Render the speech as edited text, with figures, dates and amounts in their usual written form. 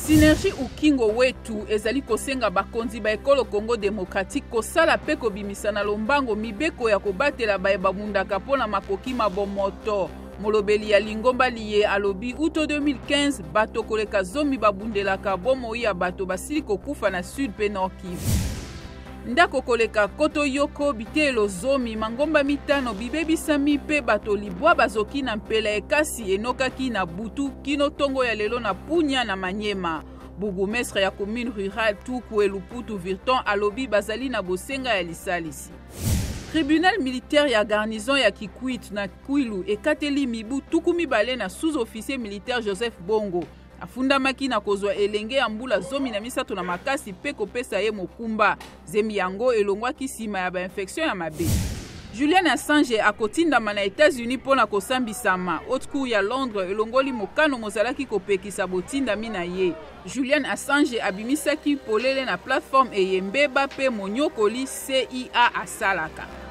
Synergie Ukingo Wetu ezali kosenga bakonzi ba ekolo Congo democratique kosala mpe kobimisa na lombango mibeko ya kobatela baye babundaka mpo na makoki ma bomoto. Molobeli ya lingomba liye alobi uto 2015 bato koleka zomi babundelaka bomoi ya bato basili kokufa na Sud mpe Nord Kivu. Ndako koleka koto yoko, biteyelo zomi, mangomba mitano bibebisami mpe bato libwa bazoki na mpela ekasi enokaki na butu kino tongo ya lelo na Punia na Maniema. Bourgmestre ya commune rurale Tukue Luputu Virton alobi bazali na bosenga ya lisalisi. Tribunal militaire ya garnison ya Kikwit na Kwilu ekateli mibu 20 na sous-officier militaire Joseph Bongo. Afundamaki na kozwa elenge ya mbula 13 na makasi mpe kopesa ye mokumba. Zemi yango elongwaki nsima ya bainfection ya mabe. Julian Assange akotindama na Etats-Unis mpo na kosambisama. Haute Cour ya Londres elongoli mokano mozalaki kopekisa botindami na ye. Julian Assange abimisaki polele na plateforme eye mbeba mpe monyokoli CIA asalaka.